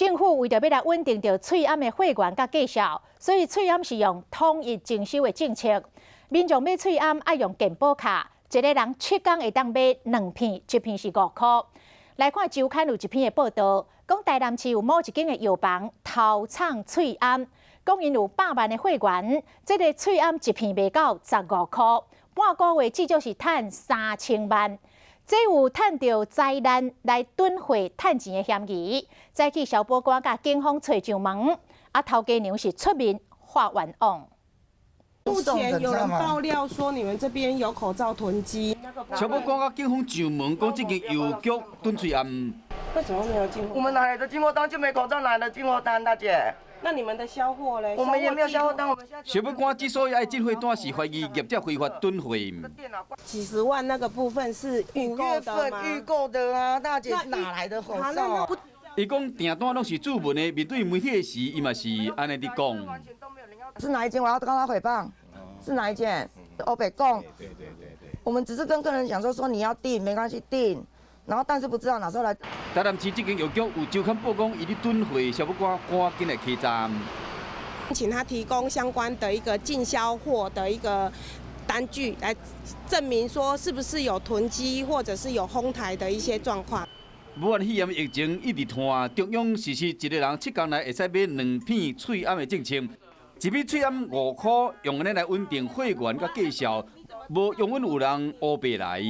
政府為著欲來穩定著喙罨的貨源佮價數，所以喙罨是用統一徵收的政策。民眾買喙罨愛用健保卡，一个人7工會當買兩片，一片是5箍。來看周刊有一篇的報道，講台南市有某一間的藥房偷藏喙罨，講𪜶有百萬的貨源，這个喙罨一片賣到15箍，半個月至少是趁3000萬。這有趁著災難來囤貨趁錢的嫌疑，早起消保官佮警方揣上門，啊，頭家娘是出面發冤枉。目前有人爆料說你們這邊有口罩囤積。消保官佮警方上門，講這間藥局囤喙罨。為什麼沒有進貨？我們哪來的進貨單？就沒口罩，哪來的進貨單？大姐。那你們的銷貨嘞？我們也沒有銷貨單。我們現在。消保官之所以愛進貨單，是懷疑業者非法囤貨。幾十萬那個部分是預購的嗎？預購的啊，大姐，哪來的口罩？伊講訂單攏是注文的，面對媒體的時，伊嘛是按呢佇講。是哪一間？我要跟他毀謗。是哪一間？歐北貢。對對對對。我們只是跟客人講說，說你要訂沒關係訂，然後但是不知道哪時候來。台南市這間藥局有周刊報講，伊咧囤貨，消保官趕緊來稽查。請他提供相關的一個進銷貨的一個單據，來證明說是不是有囤積或者是有哄抬的一些狀況。武漢肺炎疫情一直拖，中央實施一个人7工內會使買兩片喙罨的政策，一片喙罨5箍，用按呢來穩定貨源佮價數，無永遠有人烏白來。